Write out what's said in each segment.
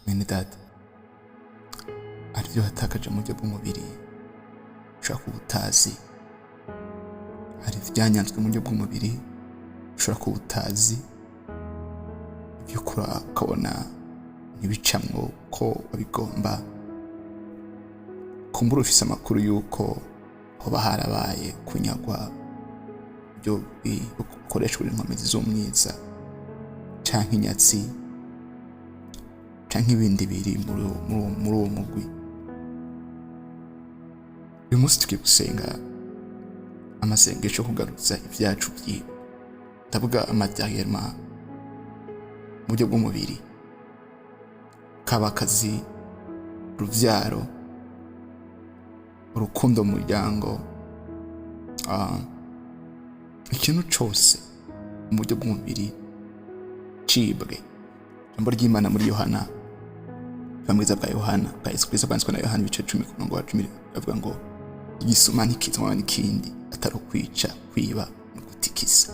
Mwene data, hari ibyo watakaje mu buryo bw'umubiri ushobora kuba utazi. Hari ibyanyanzwe mu buryo bw'umubiri ushobora kuba utazi. Ibyo ukora ukabona ntibicamwo ko wabigomba. Kumbura ufise amakuru y'uko hoba harabaye kunyagwa ibyo bikoreshwa inkomezi z'umwiza, canke inyatsi, canke ibindi biri muri uwo mugwi. Uyu munsi tugiye gusenga amasengesho yo kugaruza ibyacu byiwe, ndavuga matériellement, mu buryo bw'umubiri, kaba akazi, urubyaro, urukundo mu muryango, ikintu cose mu buryo bw'umubiri cibwe. Ijambo ry'Imana muri Yohana, ubutumwa bwiza bwa Yohana, bwa Yesu Kristo bwanditswe na Yohana, ibice 10 ku murongo wa 10, avuga ngo: "Igisuma ntikizanwa n'ikindi atari ukwica, kwiba no gutikiza."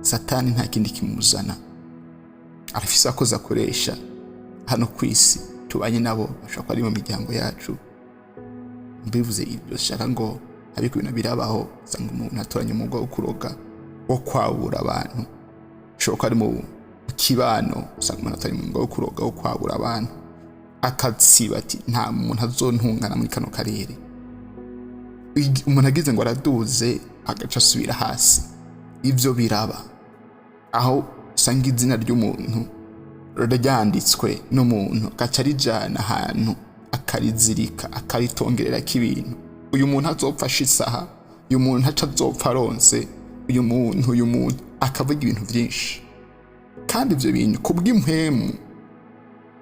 Satani nta kindi kimuzana. Arafise abakozi akoresha hano ku isi tubanye nabo, bashobora kuba ari mu miryango yacu. Mbivuze ibyo shaka ngo ariko ibintu birabaho, usanga umuntu atoranya umwuga wo kuroga, wo kwabura abantu. Bishobora kuba ari mu kibano, usanga umuntu atoranya umwuga wo kuroga, wo kwabura abantu, akatsiba ati: "Nta muntu azontungana muri kano karere." Umuntu agize ngo araduze, agaca asubira hasi. Ibyo biraba, aho usanga izina ry'umuntu ryanditswe n'umuntu, agaca arijana ahantu, akarizirika, akaritongererako ibintu: uyu muntu azopfa ashitse aha, uyu muntu aca azopfa aronse uyu muntu, uyu muntu akavuga ibintu byinshi. Kandi ibyo bintu, kubw'impwemu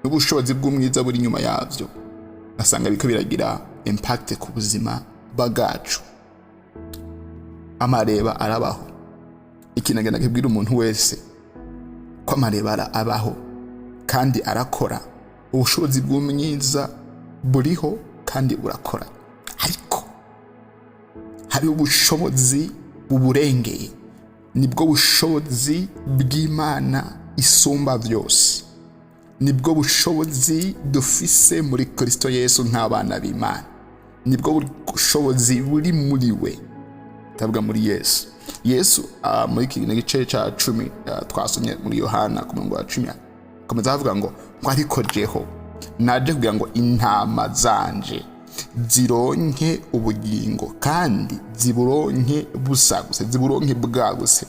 n'ubushobozi bw'umwiza buri inyuma yabyo, asanga biriko biragira impact ku buzima bwacu. Amareba arabaho. Ikintu agenda kibwira umuntu wese ko amareba abaho kandi arakora. Ubushobozi bw'umwiza buriho kandi burakora, ariko hariho ubushobozi buburengeye, nibwo bushobozi bw'Imana isumba byose, nibwo bushobozi dufise muri Kristo Yesu nk'abana b'Imana, nibwo bushobozi buri muri we, ndavuga muri Yesu. Yesu muri iki gice cya 10 twasomye muri Yohana, ku murongo wa 10, akomeza avuga ngo: "Ariko jeho naje kugira ngo intama zanje zironke ubugingo, kandi ziburonke busaguse, ziburonke bwaguse."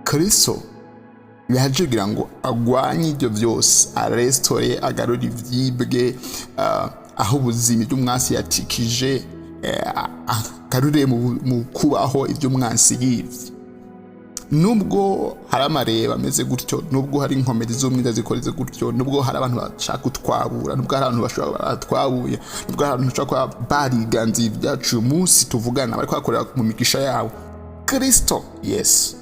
Kristo yaje kugira ngo agwanye ibyo byose, arestore, agarure ivyibwe, aho ubuzima iby'umwansi yatikije, agarure mu kubaho ibyo umwansi yivye. Nubwo hari amareba ameze gutyo, nubwo hari inkomezi z'umwiza zikoreze gutyo, nubwo hari abantu bashaka kutwabura, nubwo hari abantu bashobora batwabuye, nubwo hari abantu bashobora kuba bariganziye ibyacu, uyu munsi tuvugana bari kuhakorera mu migisha yabo, Kristo Yesu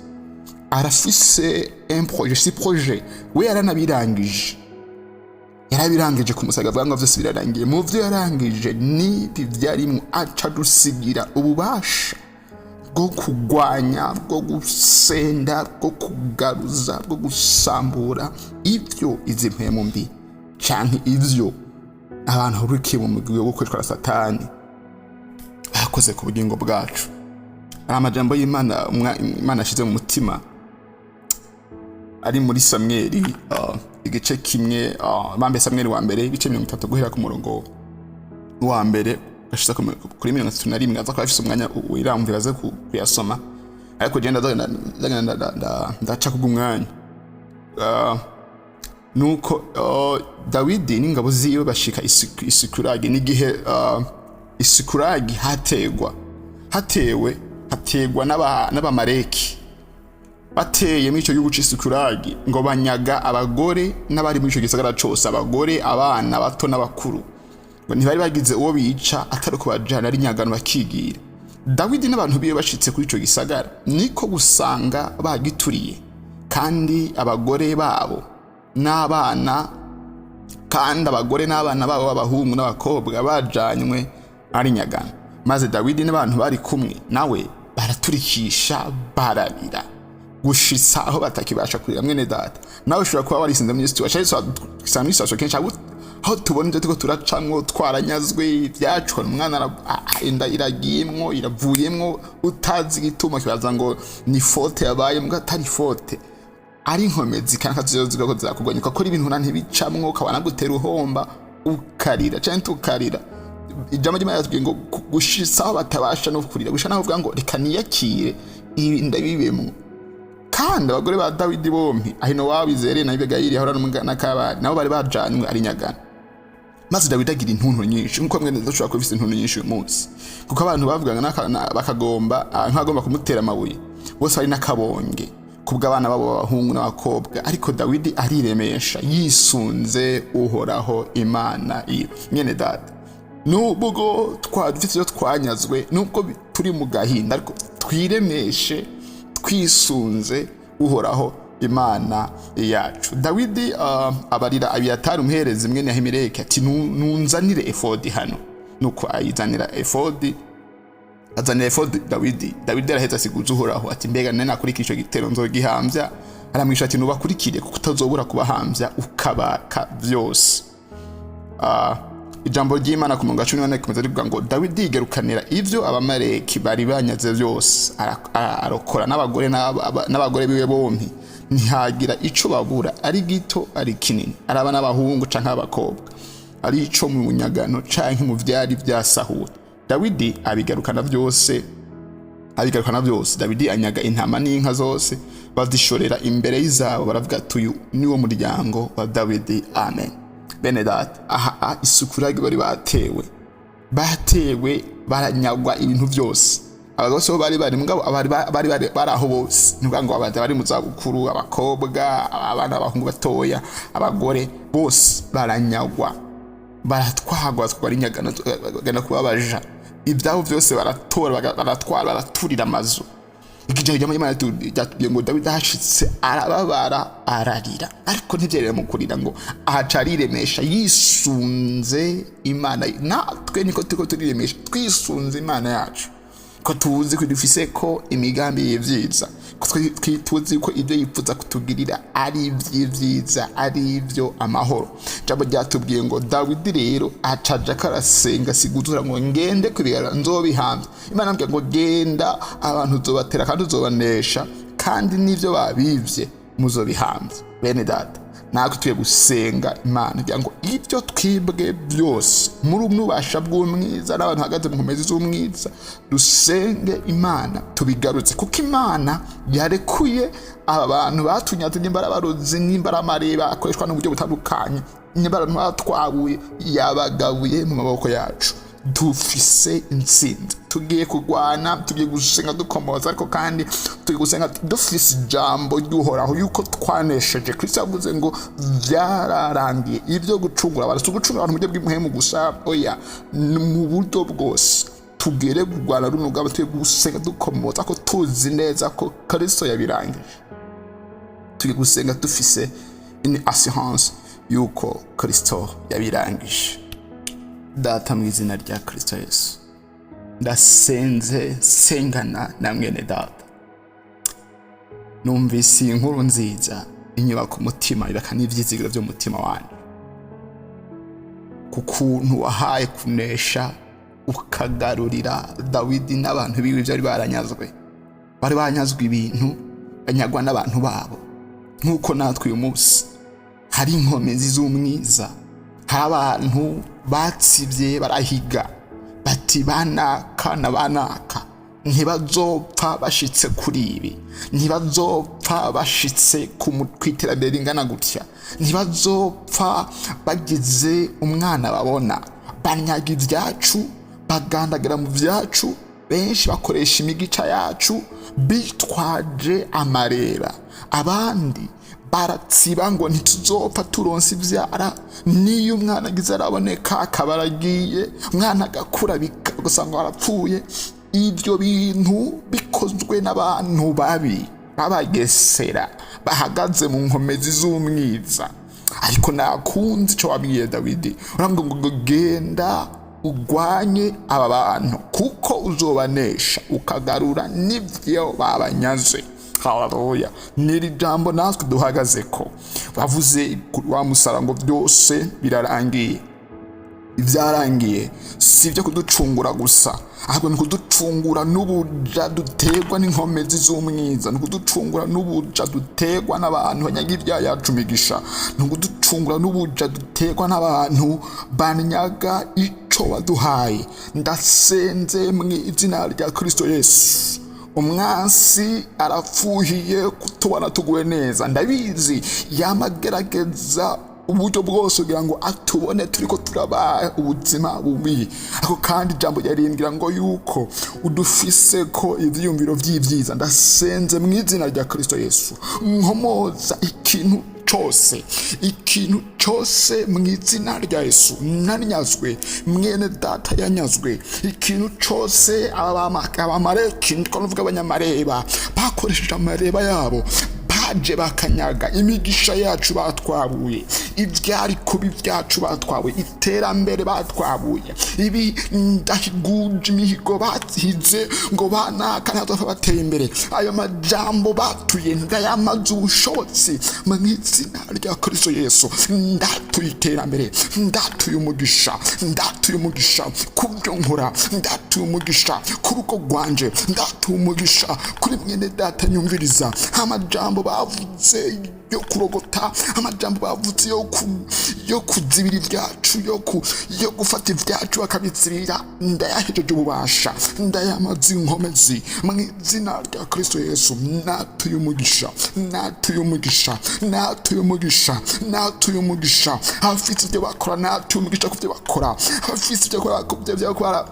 arafise un projet, si projet we yaranabirangije, yarabirangije ku musaga, avuga ngo vyose birarangiye. Mu vyo yarangije n'ibi vyarimwo, aca dusigira ububasha bwo kugwanya, bwo gusenda, bwo kugaruza, bwo gusambura ibyo izi mpemu mbi canke ivyo abantu bahurikiye mu mugwi wo gukoreshwa na Satani bakoze ku bugingo bwacu. Hari amajambo y'Imana Imana yashize mu mutima ari muri Samweli, igice kimwe, bambe Samweli wa mbere, ibice 30, guhera ku murongo wa mbere gashiza kuri 31. Aza kuba afise umwanya wiramvira aze kuyasoma, ariko je ndagenda ndaca kubw'umwanya. Nuko Dawidi n'ingabo ziwe bashika Isikuragi. N'igihe Isikuragi hategwa, hatewe, hategwa n'Abamareki. Bateye muri icyo gihugu c'Isikuragi, ngo banyaga abagore n'abari muri icyo gisagara cose, abagore, abana bato n'abakuru. Ngo ntibari bagize uwo bica atari ukubajana ari nyagano bakigira. Dawidi n'abantu biwe bashitse kuri ico gisagara, niko gusanga bagituriye, kandi abagore babo n'abana, kandi abagore n'abana babo b'abahungu n'abakobwa bajanywe ari nyagano. Maze Dawidi n'abantu bari kumwe nawe baraturikisha, bararira. Gushitsa aho batakibasha kurira. Mwene data, nawe ushobora kuba warisinze muri situation, twisanga muri situation kenshi aho tubona ibyo turiko turacamwo, twaranyazwe ibyacu, umwana inda iragiyemwo, iravuyemwo, utazi igituma, kibaza ngo ni faute yabaye, mbwa atari faute, ari inkomezi kandi kazizo zigako zirakugwanya, ukakora ibintu na ntibicamwo, ukabona gutera uhomba, ukarira canke tukarira. Ijambo ry'Imana riratubwiye ngo gushitsa aho batabasha no kurira, gushika naho uvuga ngo reka niyakire ibi ndabibemwo. Kandi abagore ba Dawidi bompi, Ahinowabo Izere na Abigayili yahora n'akabari, nabo bari bajanywe ari nyagana. Maze Dawidi agira intuntu nyinshi, nkuko mwene dushobora kuba ufise intuntu nyinshi uyu munsi, kuko abantu bavugaga bakagomba nk'abagomba kumutera amabuye bose, bari n'akabonge kubw'abana babo b'abahungu n'abakobwa. Ariko Dawidi ariremesha yisunze Uhoraho Imana iwe. Mwene data, nubwo dufite ibyo twanyazwe, nubwo turi mu gahinda, ariko twiremeshe twisunze Uhoraho Imana yacu. Dawidi abarira Abiyatari umuherezi mwene Ahimeleki ati: "Nunzanire efodi hano." Nuko ayizanira efodi, azanira efodi Dawidi. Dawidi araheza asiguza Uhoraho ati: "Mbega none nakurikira ico gitero, nzogihambya?" Aramwisha ati: "Nubakurikire, kuko utazobura kubahambya ukabaka vyose." Ijambo ry'Imana ku murongo wa 14 rikomeza rivuga ngo: "Dawidi yigarukanira ivyo Abamaleki bari banyaze vyose, arokora n'abagore n'abagore biwe bompi, ntihagira ico babura, ari gito ari kinini, araba n'abahungu canke abakobwa, ari ico mu nyagano canke mu vyari vyasahuwe. Dawidi abigarukana vyose, abigarukana byose. Dawidi anyaga intama n'inka zose, bazishorera imbere y'izabo, baravuga ati: 'Uyu niwo muryango wa Dawidi.' Amen." Bene data, aha isuku bari batewe, baranyagwa ibintu byose. Abagabo bo bari mugabo bari aho bose, ni ukuvuga ngo abantu bari mu zabukuru, abakobwa, abana b'abahungu batoya, abagore, bose baranyagwa, baratwagwa, batwara inyagano, bagenda kubabaja ibyabo byose, baratora, baratwara, baraturira amazu. Ikijambo ry'Imana ryatubwiye ngo Dawidi ahashitse arababara, ararira, ariko ntibyerera mu kurira, ngo ahaca ariremesha yisunze Imana. Natwe niko turiko turiremesha twisunze Imana yacu, ko tuzi ko dufise ko imigambi y'ivyiza, ko tuzi ko ibyo yifuza kutugirira ari ivy'ivyiza, ari ibyo amahoro. Ijambo ryatubwiye ngo Dawidi rero acaja ko arasenga, siguzura ngo ngende kubigara nzobihambye. Imana ambwira ngo: "Genda, abantu uzobatera kandi uzobanesha, kandi n'ivyo babivye muzobihambye." Bene data, natwe tuye gusenga Imana kugira ngo ibyo twibwe byose muri ububasha bw'umwiza n'abantu bahagaze mu nkomezi z'umwiza, dusenge Imana tubigarutse, kuko Imana yarekuye aba bantu batunyaze, nimba ari abarozi, nimba ari amareba akoreshwa n'uburyo butandukanye, nimba ari abantu batwabuye, yabagabuye mu maboko yacu. Dufise intsinzi. Tugiye kurwana, tugiye gusenga dukomoza, ariko kandi tugiye gusenga dufise ijambo ry'Uhoraho yuko twanesheje. Kristo yavuze ngo byararangiye. Ibyo gucungura abantu si ugucungura abantu mu buryo bw'impwemu gusa, oya, ni mu buryo bwose. Tugere kurwana runo rugamba, tugiye gusenga dukomoza ko tuzi neza ko Kristo yabirangije. Tugiye gusenga dufise une assurance yuko Kristo yabirangije. Data, mu izina rya Kristo Yesu, ndasenze nsengana na mwene data. Numvise iyi nkuru nziza inyubaka umutima, ibaka n'ibyizigiro by'umutima wanjye, ku kuntu wahaye kunesha, ukagarurira Dawidi n'abantu biwe byari baranyazwe. Bari banyazwe ibintu, banyagwa n'abantu babo, nk'uko natwe uyu munsi hari inkomezi z'umwiza, hari abantu batsibye, barahiga bati: "Banaka na banaka ntibazopfa bashitse kuri ibi, ntibazopfa bashitse ku iterambere ringana gutya, ntibazopfa bagize umwana babona." Banyaga ibyacu, bagandagira mu byacu, benshi bakoresha imigica yacu bitwaje amarera, abandi baratsiba ngo ntituzopfa turonse ivyara. Niyo umwana agize araboneka, akaba aragiye, umwana agakura, ugasanga arapfuye. Ibyo bintu bikozwe n'abantu babi b'abagesera bahagaze mu nkomezi z'umwiza. Ariko nakunze ico wabwiye Dawidi, urambwira ngo: "Genda ugwanye aba bantu, kuko uzobanesha, ukagarura n'ivyo babanyaze." Haleluya! N'iri jambo natwe duhagaze ko bavuze kuri wa musaraba ngo byose birarangiye. Ibyarangiye si ibyo kuducungura gusa, ahubwo ni kuducungura n'ubuja duterwa n'inkomezi z'umwiza, ni ukuducungura n'ubuja duterwa n'abantu banyaga ibya yacu migisha, ni ukuducungura n'ubuja duterwa n'abantu banyaga ico waduhaye. Ndasenze mu izina rya Kristo Yesu. Umwansi arapfuhiye kutubona tuguwe neza. Ndabizi, yamagerageza uburyo bwose kugira ngo atubone turiko turaba ubuzima bubi. Ako kandi ijambo ryarimbwira ngo yuko udufise ko ivyiyumviro vy'ivyiza. Ndasenze mu izina rya Kristo Yesu, nkomoza ikintu cyose, ikintu cyose mu izina rya Yesu nanyazwe, mwene data yanyazwe, ikintu cyose Abamareki, ndiko nuvuga abanyamareba bakoresheje amareba yabo, baje bakanyaga imigisha yacu batwabuye, ibyari kuba ibyacu batwabuye, iterambere batwabuye. Ibi ndahiguje imihigo bahize ngo banaka ntazopfa bateye imbere. Ayo majambo batuye ndayamaze ubushobozi mu izina rya Kristo Yesu. Ndatuye iterambere, ndatuye umugisha, ndatuye umugisha ku byo nkora, ndatuye umugisha ku rugo rwanje, ndatuye umugisha kuri mwene data nyumviriza. Amajambo bavuze yo kurogota, amajambo bavuze yo kuzibira ibyacu, yo gufata ibyacu bakabizibira, ndayahejeje ububasha, ndayamaze inkomezi mu izina rya Kristo Yesu. Natuye umugisha, natuye umugisha, natuye umugisha, natuye umugisha. Abafite ibyo bakora, natuye umugisha ku byo bakora. Abafite ibyo bakora, ku byo bakora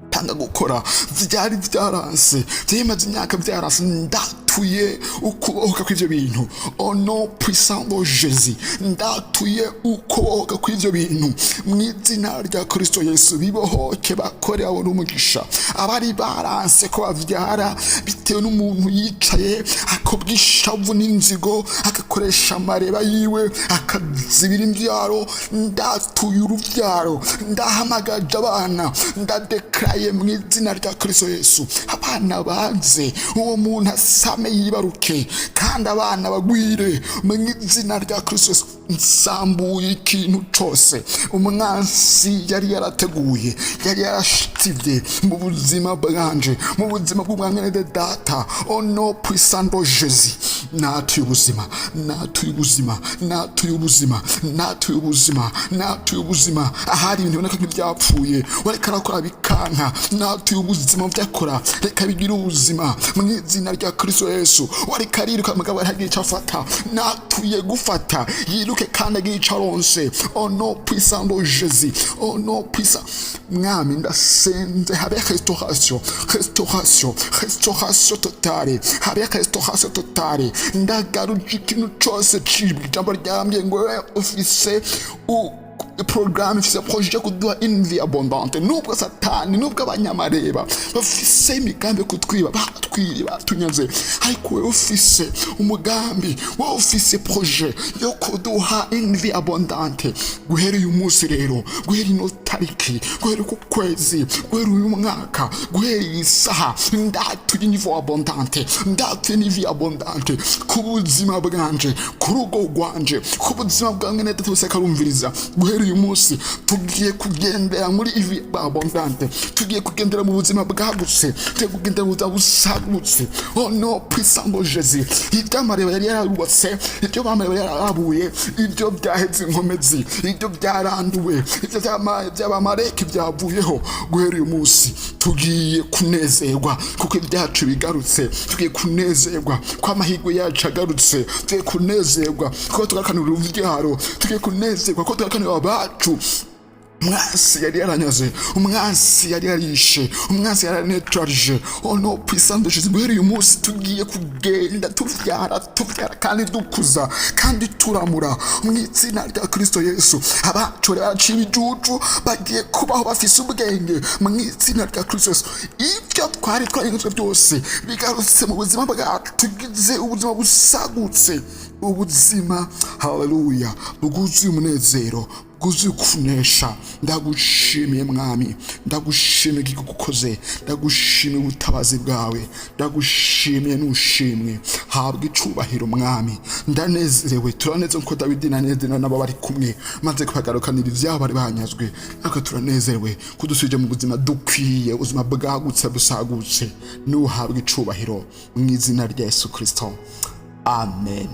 tanga gukora byari byaranse, byemaze imyaka byaranse, ndatuye ukubohoka kw'ivyo bintu au nom puissant de Jésus. Ndatuye ukubohoka kw'ivyo bintu mu izina rya Kristo Yesu. Bibohoke, bakore, babone umugisha. Abari baranse ko bavyara bitewe n'umuntu yicaye akobwa ishavu n'inzigo, agakoresha amareba yiwe akazibira imvyaro, ndatuye uruvyaro, ndahamagaje abana, ndadekaraye mu izina rya Kristo Yesu. Abana baze, uwo muntu asame yibaruke, kandi abana bagwire mu izina rya Kristo Yesu. Nsambuye ikintu cose umwansi yari yarateguye, yari yarashitivye mu buzima bwanje, mu buzima bw'umwana de data. Au nom puissant de Jésus, natuye ubuzima, natuye ubuzima, natuye ubuzima, natuye ubuzima, natuye ubuzima. Ahari ibintu biboneka nk'ibyapfuye, wareka arakora bikanka, natuye ubuzima byakora, reka bigire ubuzima mu izina rya Kristo Yesu. Wareka ariruka mugabo aragira icyo afata, natuye gufata, yiruke kandi agire icyo aronse au nom puissant de Jésus, au nom puissant. Mwami, ndasenze habe restauration, restauration, restauration totale, habe restauration totale. Ndagaruje ikintu cyose cibwa. Ijambo ryambwiye ngo wewe ufise programme, ifise projet yo kuduha une vie abondante. Nubwo Satani, nubwo abanyamareba bafise imigambi yo kutwiba, batwiye, batunyaze, ariko wewe ufise umugambi, wowe ufise projet yo kuduha une vie abondante. Guhera uyu munsi rero, guhera ino tariki, guhera uku kwezi, guhera uyu mwaka, guhera iyi saha, ndatuye une vie abondante, ndatuye une vie abondante ku buzima bwanje, ku rugo rwanje, ku buzima bwa mwene data wese akarumviriza. Guhera uyu munsi tugiye kugendera muri vie abondante, tugiye kugendera mu buzima bwagutse, tugiye kugendera mu buzima busagutse au nom puissant de Jésus. Ibyo amareba yari yarubatse, ibyo bamareba yarabuye, ibyo byaheze inkomezi, ibyo byaranduwe, ibyo by'Abamareki byavuyeho. Guhera uyu munsi tugiye kunezerwa kuko ibyacu bigarutse, tugiye kunezerwa ko amahirwe yacu agarutse, tugiye kunezerwa kuko tugakanura uruvyaro, tugiye kunezerwa ko tugakanura abacu umwansi yari yaranyaze, umwansi yari yarishe, umwansi yari yaraneutralije. Au nom puissant de Jésus, guhera uyu munsi tugiye kugenda tuvyara, tuvyara kandi dukuza kandi turamura mu izina rya Kristo Yesu. Abacu bari baraciye ibijuju bagiye kubaho bafise ubwenge mu izina rya Kristo Yesu. Ibyo twari twarengetswe byose bigarutse mu buzima bwacu, tugize ubuzima busagutse, ubuzima, haleluya, bwuzuye umunezero. bwuzuye kunesha. Ndagushimiye Mwami, ndagushimiye igikorwa ukoze, ndagushimiye ubutabazi bwawe, ndagushimiye n'ushimwe. Habwa icubahiro, Mwami. Ndanezerewe, turanezerewe nkuko Dawidi nanezerewe nabo bari kumwe maze kubagarukanira ivyabo bari banyazwe. Natwe turanezerewe kudusubije mu buzima dukwiye, ubuzima bwagutse busagutse. Nuhabwa icubahiro mu izina rya Yesu Kristo, amen.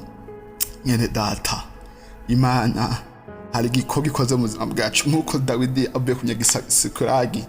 Mwene data, Imana hari igikorwa ikoze mu buzima bwacu, nk'uko Dawidi avuye kunyaga Sikulagi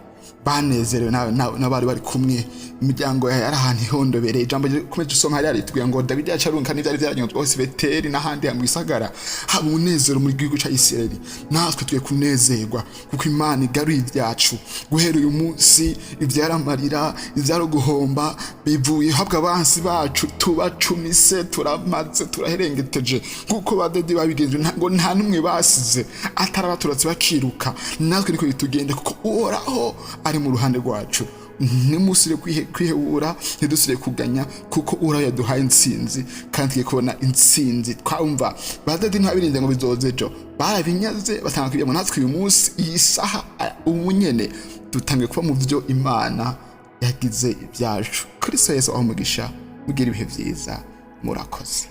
banezerewe n'abari bari kumwe, imiryango yari ahantu ihondobereye. Ijambo rikomeje usoma hariya ritubwira ngo Dawidi yaca arunka n'ivyari vyaranyazwe hose Beteli n'ahandi mu gisagara, haba umunezero mu gihugu ca Isirayeli. Natwe tugiye kunezerwa kuko Imana igaruye ibyacu. Guhera uyu munsi, ivyari amarira, ivyari uguhomba bivuye habwa. Abansi bacu tubacumise, turamaze, turaherengeteje nk'uko ba Dawidi babigenje, ngo nta n'umwe basize atari abaturutse bakiruka. Natwe niko bitugenda kuko Uhoraho ari mu ruhande rwacu. Ntimusire kwihebura, ntidusire kuganya, kuko Uhoraho yaduhaye intsinzi kandi tugiye kubona intsinzi. Twumva ba Dawidi ntibabirinze ngo bizoze ejo, barabinyaze batanga kubijyamo. Natwe uyu munsi, iyi saha, ubu nyene dutangiye kuba mu byo Imana yagize ibyacu. Kristo Yesu aho umugisha, mugire ibihe byiza, murakoze.